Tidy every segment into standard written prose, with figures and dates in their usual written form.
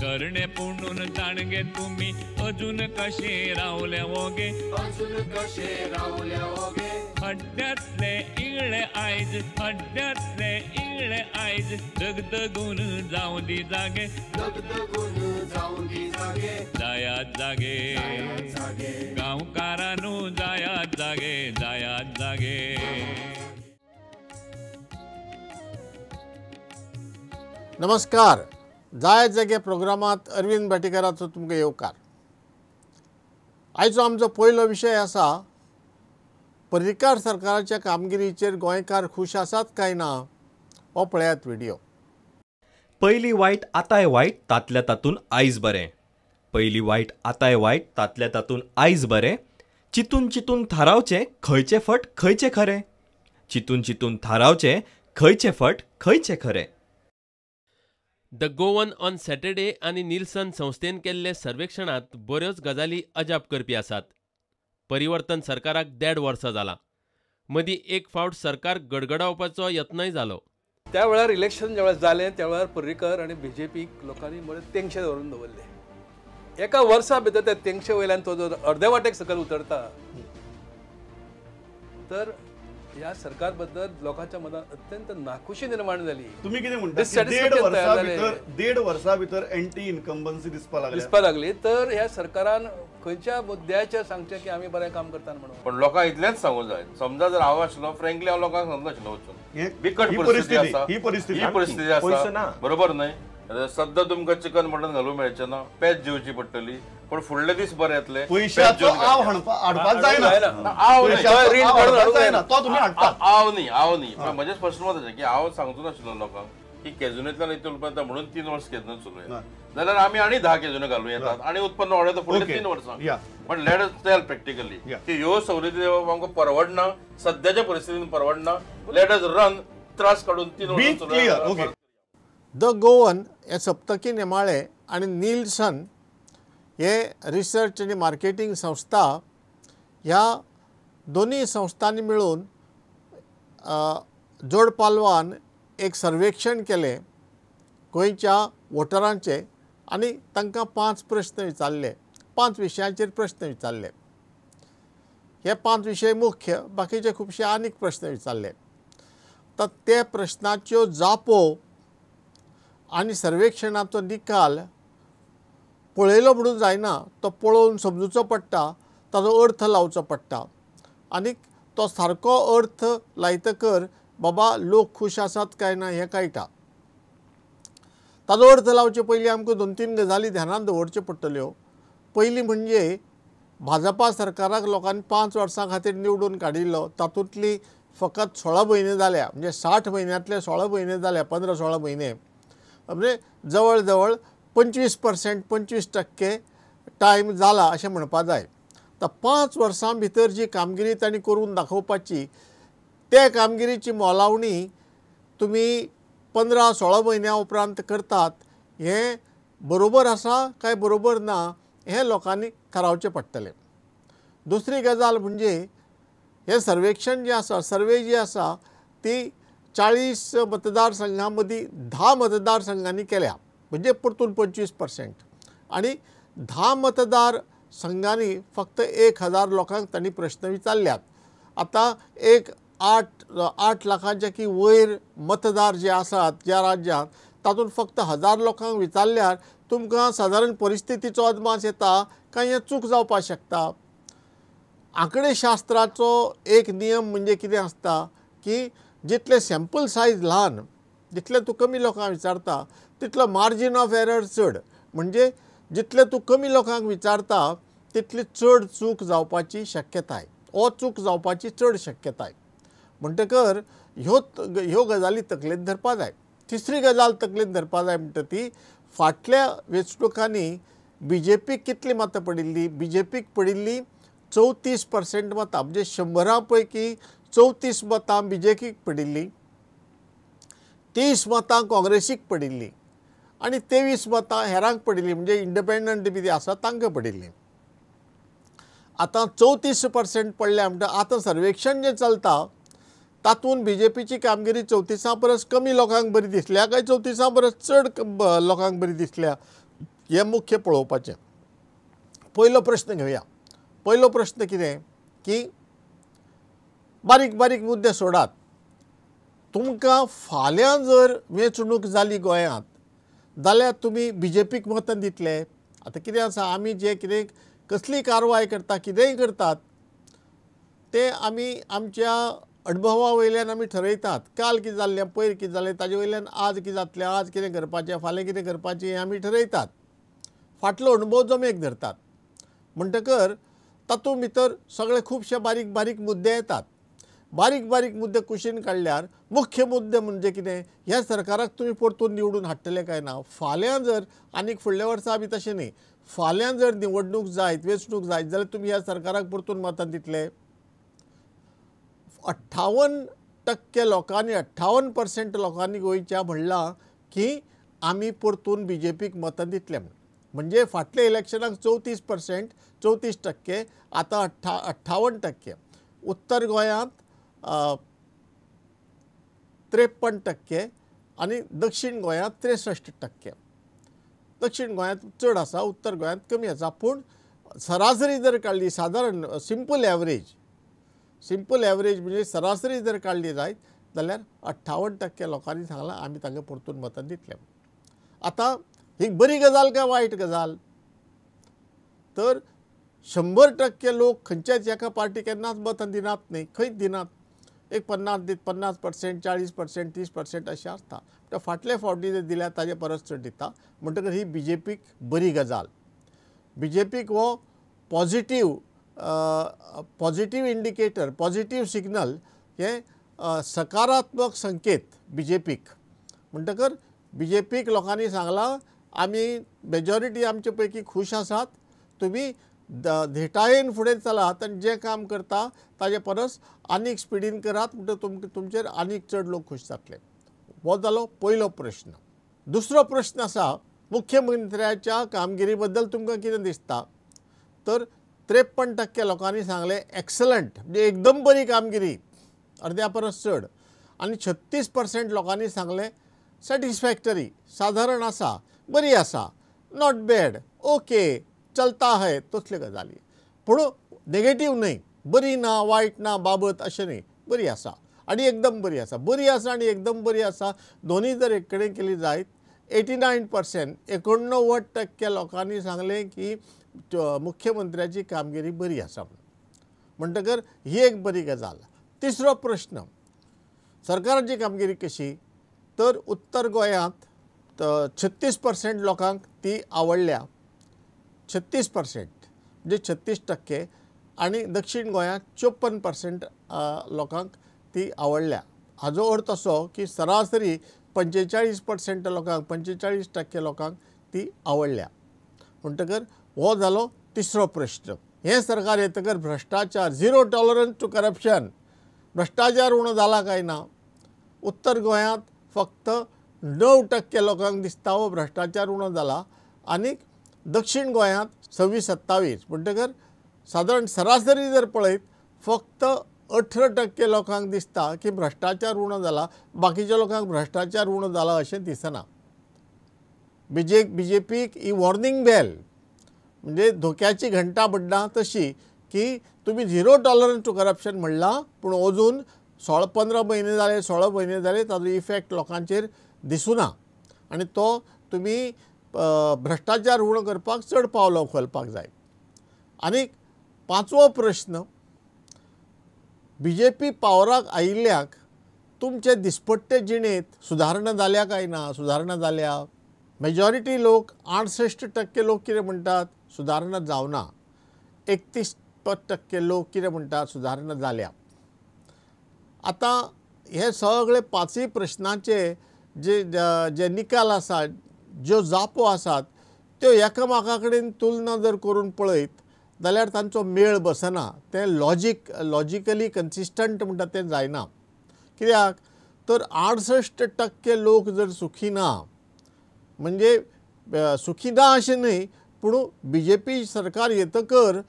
तरणे पुणून जाणगे तुमी अजून कशे रावले ओगे, अजून कशे रावले ओगे। हड्ड्यांतले इगळे आयज, हड्ड्यांतले इगळे आयज दगदगून जावं दी जागे, दगदगून जावं दी जागे। जायात जागे गांवकारानू, जायात जागे, जायात जागे। नमस्कार, जायात जागे प्रोग्रामात अरविंद भाटीकाराचो तुमकां येवकार। आयचो आमचो पयलो विशय आसा पर्रीकार सरकाराच्या कामगिरीचेर गोंयकार खूश आसात काय ना, हो पळयात व्हिडिओ। पयली वायट आतांय वायट तांतल्या तातूंत आयज बरें, पयली वायट आतांय वायट तांतल्या तातूंत आयज बरें। चिंतून चिंतून थारावचें खंयचें फट खंयचें खरें, चिंतून चिंतून थारावचें खंयचें फट खंयचें खरें। The Goan on Saturday आनी निल्सन संस्थेन केल्ले सर्वेक्षणांत बऱ्योच गजाली अजाप करपी आसात। परिवर्तन सरकाराक 1.5 वर्सां जालां, मदीं एक फावट सरकार गडगडावपाचो यत्नय जालो। त्या वेळार इलेक्शन ज्या वेळार जालें त्या वेळार पर्रीकर आनी बीजेपीक लोकांनी बरे तेंगशे दवरून दवरले। एका वर्सा भितर त्या तेंगशे वयल्यान तो जर अर्दे वाटेक सकयल उतरता तर ह्या सरकार बद्दल लोकांच्या मनात अत्यंत नाखुशी निर्माण जाली। तुम्ही कितें म्हणता, 1.5 वर्सा भितर एंटी इन्कम्बन्सी दिसपाक लागली तर ह्या सरकारान खंयच्या मुद्द्याचेर सांगचें की आमी बरें काम करता म्हणून। पण लोकांक इतलेंच सांगू जाय, समजा जर हांव आशिल्लो फ्रेंकली हांव लोकांक सांगता आशिल्लो वचून, बिकट परिस्थिती आसा, ही परिस्थिती आसा, बरोबर न्हय? सद्दां तुमकां चिकन मटन घालूंक मेळचें ना, पेज जेवची पडटली, पण फुडले दीस बरे येतले। पयशाचो आव हाडपाक जायना, आव न्ही, आव न्ही। म्हजें स्पश्ट मत अशें की हांव सांगचो नाशिल्लो लोकांक की कॅझिनोंतल्यान इतले रुपया येता म्हणून 3 वर्स कॅझिनो चलया, जाल्यार आमी आनी 10 कॅझिनो घालूं येतात आनी उत्पन्न वाडयता फुडले 3 वर्सां। पण let us tail practically की ह्यो सवलती दिवप आमकां परवडना, सद्याच्या परिस्थितीन परवडना। Let us run त्रास काडून 3 वर्सां चलया। The Goan हे सप्तकी नेमाळे आनी निल्सन हे रिसर्च आनी मार्केटींग संस्था ह्या दोनूय संस्थांनी मेळून जोडपालवान एक सर्वेक्षण केलें गोंयच्या वोटरांचे आनी तांकां 5 प्रश्न विचारले, 5 विशयांचेर प्रश्न विचारले। हे 5 विशय मुख्य, बाकीचे खुबशे आनीक प्रश्न विचारले। तर ते प्रश्नाच्यो जापो आनी सर्वेक्षणाचो निकाल पळयलो म्हणून जायना, तो पळोवन समजुचो पडटा, ताजो अर्थ लावचो पडटा आनी तो सारको अर्थ लायतकर बाबा लोक खूश आसात काय ना हें कळटा। ताजो अर्थ लावचे पयलीं आमकां 2-3 गजाली ध्यानांत दवरच्यो पडटल्यो। पयली म्हणजे भाजपा सरकाराक लोकांनी 5 वर्सां खातीर निवडून काडिल्लो, तातूंतली फकत 16 म्हयने जाल्या, म्हणजे 60 म्हयन्यांतले 16 म्हयने जाल्या, 15-16 म्हयने, म्हणजे जवळ जवळ 25% 25% टायम जाला अशें म्हणपा जाय। तर 5 वर्सां भितर जी कामगिरी तांणी करून दाखोवपाची ते कामगिरीची मोलावणी तुमी 15-16 म्हयन्या उपरांत करतात हें बरोबर आसा काय बरोबर ना हें लोकांनी थारावचें पडटलें। दुसरी गजाल म्हणजे हें सर्वेक्षण जें आसा, सर्वे जी आसा ती 40 मतदारसंघां मदीं 10 मतदारसंघांनी केल्या, म्हणजे परतून 25% आनी 10 मतदार संघांनी फक्त 1000 लोकांक तांणी प्रश्न विचारल्यात। आतां एक 8 लाखांच्या की वयर मतदार जे आसात ज्या राज्यांत तातूंत फक्त 1000 लोकांक विचारल्यार तुमकां सादारण परिस्थितीचो अदमास येता काय हें चूक जावपाक शकता। आंकडेशास्त्राचो एक नियम म्हणजे कितें आसता की जितले सॅम्पल सायज ल्हान, जितले तूं कमी लोकांक विचारता तितलो मार्जीन ऑफ एरर चड, म्हणजे जितले तूं कमी लोकांक विचारता तितली चड चूक जावपाची शक्यताय, ओ चूक जावपाची चड शक्यताय। म्हणटकर ह्यो गजाली तकलेंत धरपा जाय। तिसरी गजाल तकलेंत धरपा जाय म्हणटा ती फाटल्या वेंचणुकांनी बीजेपीक कितली मतां पडिल्ली, बीजेपीक पडिल्ली 34% मतां, म्हणजे 100 पैकी 34 मतां बीजेपीक पडिल्ली, 30 मतां काँग्रेसीक पडिल्ली आनी 23 मतां हेरांक पडिल्ली, म्हणजे इंडिपेंडंट बी आसा तांकां पडिल्ली। आतां 34% पडल्या म्हणटा आतां सर्वेक्षण जें चलता तातूंत बीजेपीची कामगिरी 34 परस कमी लोकांक बरी दिसल्या काय 34 परस चड लोकांक बरी दिसल्या हें मुख्य पळोवपाचें. पयलो प्रश्न घेवया. पयलो प्रश्न कितें की बारीक बारीक मुद्दे सोडात, तुमकां फाल्यां जर वेंचणूक जाली गोंयांत जाल्यार तुमी बीजेपीक मतां दितले? आतां कितें आसा, आमी जे कितें कसली कारवाय करता कितेंय करतात तें आमी आमच्या अणभवा वयल्यान आमी ठरयतात. काल कितें जाल्लें, पयर कितें जालें, ताजे वयल्यान आज कितें जातलें, आज कितें करपाचें, फाल्यां कितें करपाचें हें आमी ठरयतात. फाटलो अणभव जमेक धरतात. म्हणटकर तातूंत भितर सगळे खुबशे बारीक बारीक मुद्दे येतात. बारीक बारीक मुद्दे कुशीन काडल्यार मुख्य मुद्दे म्हणजे कितें, ह्या सरकाराक तुमी परतून निवडून हाडटले काय ना? फाल्यां जर आनीक फुडल्या वर्सा बी तशें न्ही, फाल्यां जर निवडणूक जायत, वेंचणूक जायत जाल्यार तुमी ह्या सरकाराक परतून मतां दितले? 58% लोकांनी, 58% लोकांनी गोंयच्या म्हणलां की आमी परतून बीजेपीक मतां दितले. म्हणजे फाटल्या इलेक्शनाक 34%, 34%, आतां 58%. उत्तर गोंयांत 53% आनी दक्षिण गोंयांत 63%. दक्षिण गोंयांत चड आसा, उत्तर गोंयांत कमी आसा. पूण सरासरी जर काडली, सादारण सिंपल एवरेज, सिंपल एवरेज म्हणजे सरासरी जर काडली जायत जाल्यार 58% लोकांनी सांगलां आमी तांकां परतून मतां दितले. आतां ही बरी गजाल काय वायट गजाल? तर 100% लोक खंयच्याच एका पार्टी केन्नाच मतां दिनात न्ही, खंयच दिनात. एक 50%, 40%, 30% अशें आसता. त्या फाटले फावटी जे दिल्या ताजे परस चड दिता. म्हणटकच ही बीजेपीक बरी गजाल. बीजेपीक हो positive positive indicator, positive signal, हे सकारात्मक संकेत बीजेपीक. म्हणटकर बीजेपीक लोकांनी सांगलां आमी मेजॉरिटी आमचे पैकी खूश आसात, तुमी धेटायेन फुडें चलात आनी जें काम करता ताजे परस आनीक स्पिडीन करात, म्हणटकर तुमचेर आनीक चड लोक खूश जातले. हो जालो पयलो प्रश्न. दुसरो प्रश्न आसा, मुख्यमंत्र्याच्या कामगिरी बद्दल तुमकां कितें दिसता? तर 53% लोकांनी सांगलें एक्सलंट, म्हणजे एकदम बरी कामगिरी, अर्द्या परस चड. आनी 36% लोकांनी सांगलें सॅटिस्फॅक्टरी, सादारण आसा, बरी आसा, not bad, okay, चलता है, तसल्यो गजाली. पूण नेगेटीव न्हय, बरी ना, वायट ना, बाबत अशें न्हय, बरी आसा आनी एकदम बरी आसा. बरी आसा आनी एकदम बरी आसा दोनूय जर एक कडेन केली जायत, 89%, 89% लोकांनी सांगलें की मुख्यमंत्र्याची कामगिरी बरी आसा. म्हणटकर ही एक बरी गजाल. तिसरो प्रश्न, सरकाराची कामगिरी कशी? तर उत्तर गोंयांत 36% लोकांक ती आवडल्या, 36% म्हणजे 36%, आनी दक्षिण गोंयांत 54% लोकांक ती आवडल्या. हाजो अर्थ असो की सरासरी 45% लोकांक, 45% लोकांक ती आवडल्या. म्हणटकर हो जालो तिसरो प्रश्न. हें सरकार येतकर भ्रश्टाचार, झिरो टॉलरन्स टू करप्शन, भ्रश्टाचार उणो जाला काय ना? उत्तर गोंयांत फक्त 9% लोकांक दिसता हो भ्रश्टाचार उणो जाला, आनी दक्षिण गोंयांत 26-27. म्हणटकर सादारण सरासरी जर पळयत फक्त 18% लोकांक दिसता की भ्रश्टाचार उणो जाला, बाकीच्या लोकांक भ्रश्टाचार उणो जाला अशें दिसना. बीजेपीक ही वॉर्निंग बेल, म्हणजे धोक्याची घंटा पडना तशी की तुमी झिरो टॉलरन्स टू करप्शन म्हणलां, पूण अजून 16-15 म्हयने जाले, 16 म्हयने जाले, ताजो इफेक्ट लोकांचेर दिसुना आनी तो तुमी भ्रश्टाचार उणो करपाक चड पावलां उखलपाक जाय. आनी पांचवो प्रश्न, बीजेपी पावराक आयिल्ल्याक तुमचे दिसपट्टे जिणेंत सुदारणा जाल्या काय ना? सुदारणा जाल्या? मेजॉरिटी लोक, 68% लोक कितें म्हणटात सुदारणा जावना, 31% लोक कितें म्हणटात सुदारणा जाल्या. आतां हे सगळे पांचूय प्रश्नांचे जे जे निकाल आसात, ज्यो जापो आसात, त्यो एकामेका कडेन तुलना जर करून पळयत जाल्यार तांचो मेळ बसना, तें लॉजिकली कन्सिस्टंट म्हणटा तें जायना. कित्याक तर 68% लोक जर सुखी ना, म्हणजे सुखी ना अशें न्हय, पूण बीजेपी सरकार येतकर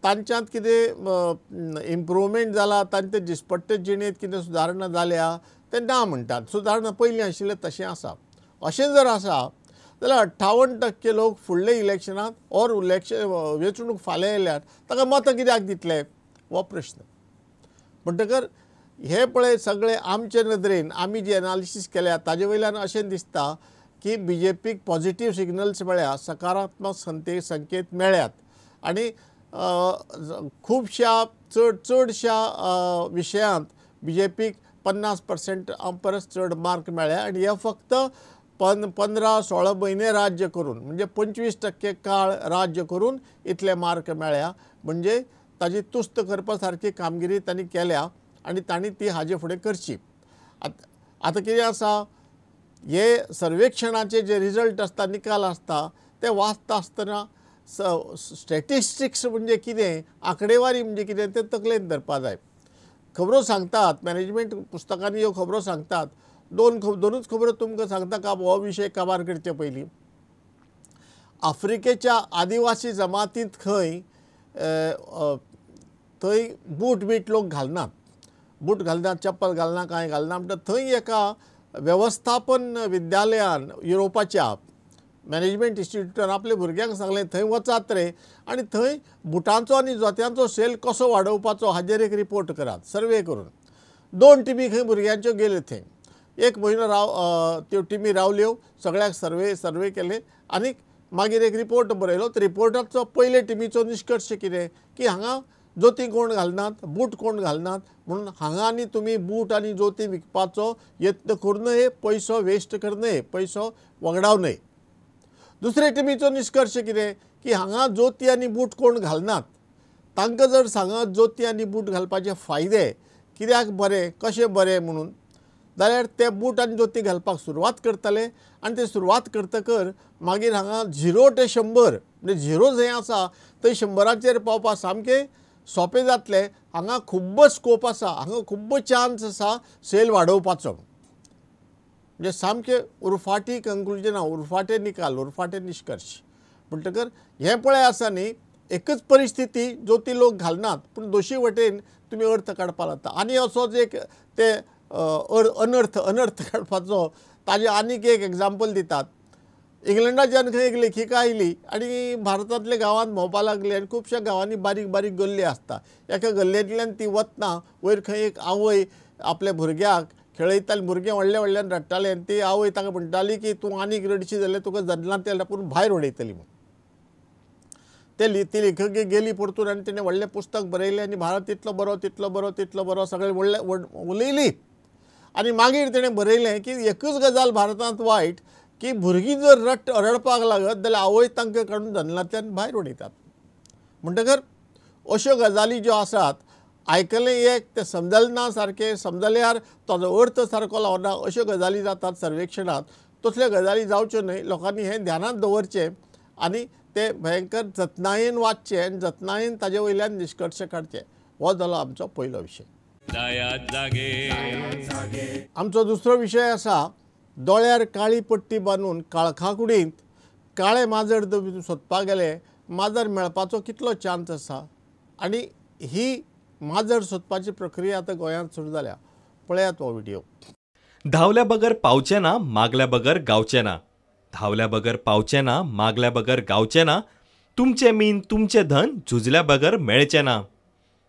तांच्यांत कितें इम्प्रूवमेंट जाला, तांचे दिसपट्टे जिणेंत कितें सुदारणा जाल्या तें ना म्हणटात. सुदारणा पयलीं आशिल्लें तशें आसा. अशें जर आसा जाल्यार 58% लोक फुडले इलेक्शनांत ऑर इलेक्शन वेंचणूक फाल्यां येयल्यार ताका मतां कित्याक दितले हो प्रश्न. म्हणटकर हे पळय सगळे आमचे नदरेन आमी जी एनालिसीस केल्या ताजे वयल्यान अशें दिसता की बी जे पीक पॉझिटीव सिग्नल्स मेळ्ळ्या, सकारात्मक संकेत मेळ्ळ्यात आनी खुबश्या चडश्या विशयांत बी जे पीक 50% परस चड मार्क मेळ्ळ्या आनी हे फक्त 15-16 म्हयने राज्य करून म्हणजे 25% काळ राज्य करून इतले मार्क मेळ्ळ्या. म्हणजे ताजी तुस्त करपा सारकी कामगिरी तांणी केल्या आनी तांणी ती हाजे फुडें करची. आतां कितें आसा, हे सर्वेक्षणाचे जे रिजल्ट आसता, निकाल आसता ते वाचता आसतना स्टॅटिस्टिक्स म्हणजे कितें, आंकडेवारी म्हणजे कितें तें तकलेन धरपा जाय. खबरो सांगतात मॅनेजमेंट पुस्तकांनी ह्यो खबरो सांगतात, दोनूच खबरो तुमकां सांगता का हो विशय काबार करचे पयलीं. आफ्रिकेच्या आदिवासी जमातींत खंय थंय बूट बीट लोक घालनात, बूट घालनात, चप्पल घालना, कांय घालना. म्हणटा थंय एका वेवस्थापन विद्यालयान युरोपाच्या मॅनेजमेंट इन्स्टिट्यूटान आपल्या भुरग्यांक सांगलें थंय वचात रे आनी थंय बुटांचो आनी जोत्यांचो सेल कसो वाडोवपाचो हाजेर एक रिपोर्ट करात, सर्वे करून. 2 टिमी खंय भुरग्यांच्यो गेल्यो थंय, एक म्हयनो त्यो टिमी रावल्यो, सगळ्याक सर्वे केले आनी मागीर एक रिपोर्ट बरयलो. रिपोर्टाचो पयले टिमीचो निश्कर्श कितें की हांगा जोतीं कोण घालनात, बूट कोण घालनात, म्हणून हांगा आनी तुमी बूट आनी जोतीं विकपाचो यत्न करूं नये, पयसो वेस्ट करूं नये, पयसो वगडावं नये. दुसरे टिमीचो निश्कर्श कितें की हांगा जोतीं आनी बूट कोण घालनात, तांकां जर सांगत जोतीं आनी बूट घालपाचे फायदे कित्याक बरे, कशे बरे म्हणून, जाल्यार ते बूट आनी जोतीं घालपाक सुरवात करतले आनी ते सुरवात करतकर मागीर हांगा 0 ते 100 म्हणजे 0 जंय आसा थंय 100 पावपाक सामकें सोंपें जातलें. हांगा खूब्ब स्कोप आसा, हांगा खूब्ब चान्स आसा सेल वाडोवपाचो. म्हणजे सामकें उरफाटी कंक्लुजनां, उरफाटे निकाल, उरफाटे निश्कर्श. म्हणटकर हें पळय आसा न्ही, एकच परिस्थिती जोती लोक घालनात पूण दोशी वटेन तुमी अर्थ काडपाक लागता आनी असोच एक ते अनर्थ काडपाचो ताजें आनीक एक एग्जाम्पल दितात. इंग्लंडाच्यान खंय एक लेखिका आयली आनी भारतांतल्या गांवांत भोंवपाक लागली आनी खुबश्या गांवांनी बारीक बारीक गल्ली आसता. एका गल्लेंतल्यान ती वतना वयर खंय एक आवय आपल्या भुरग्याक खेळयताली, भुरगें व्हडल्या व्हडल्यान रडटालें आनी ती आवय ताका म्हणटाली की तूं आनीक रडशी जाल्यार तुका जनेलांतल्यान आपूण भायर उडयतली म्हूण. ती लेखकी गेली परतून आनी तिणें व्हडलें पुस्तक बरयलें आनी भारत तितलो बरो, तितलो बरो, तितलो बरो सगळें व्हडलें उलयली. आनी मागीर तिणें बरयलें की एकूच गजाल भारतांत वायट की भुरगीं जर रडपाक लागत जाल्यार आवय तांकां काडून जनेलांतल्यान भायर उडयतात. म्हणटकर अश्यो गजाली ज्यो आसात आयकलें एक तें समजलें ना सारकें, समजल्यार ताजो अर्थ सारको लावना, अश्यो गजाली जातात सर्वेक्षणांत. तसल्यो गजाली जावच्यो न्हय, लोकांनी हें ध्यानांत दवरचें आनी ते भयंकर जतनायेन वाचचें आनी जतनायेन ताजे वयल्यान निश्कर्श काडचे. हो जालो आमचो पयलो विशय. आमचो दुसरो विशय आसा दोळ्यार काळी पट्टी बांदून काळखा कुडींत काळें माजर सोदपाक गेलें, माजर मेळपाचो कितलो चान्स आसा आनी ही माजर सोदपाची प्रक्रिया आतां गोंयांत सुरू जाल्या. पळयात हो व्हिडिओ. धांवल्या बगर पावचें ना, मागल्या बगर गावचें ना, धांवल्या बगर पावचें ना, मागल्या बगर गावचें ना, तुमचें मीन तुमचें धन झुजल्या बगर मेळचें ना,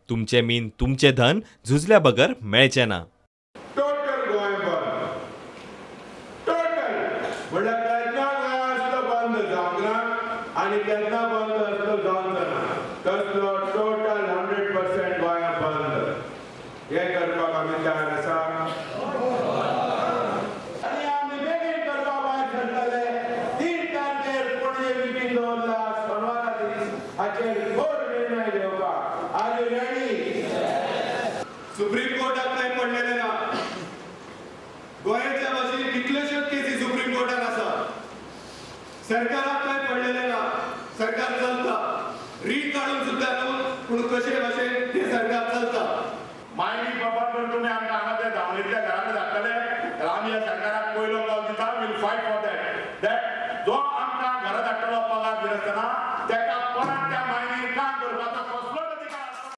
तुमचें मीन तुमचें धन झुजल्या बगर मेळचें ना. टोटल गोंय बंद, टोटल म्हणल्यार केन्ना गोंय आसलो बंद जावंक ना आनी केन्ना बंद आसलो जावंक ना, तसलो टोटल 100% गोंया बंद. हें करपाक आमी तयार आसा आनी आमी बेगीन करपाक भायर सरतले. 3 तारखेर पणजे मिटींग दवरला, सोनवारा दीस, हाचेर घोर निर्णय घेवपाक. Are you ready? Supreme कोर्टात कांय पडलेलें ना. गोंयाच्या भाशेन कितल्योश्योच केसी सुप्रीम कोर्टान आसा. सरकाराक कांय पडलेलें ना, सरकार चलता, रीट काडून सुद्दां न्हू, पूण कशे भाशेन तें सरकार चलता. मायनी बाबा पण तुमी आमकां हांगा ते धांवणींतल्या घरान धाडटले, आमी ह्या सरकाराक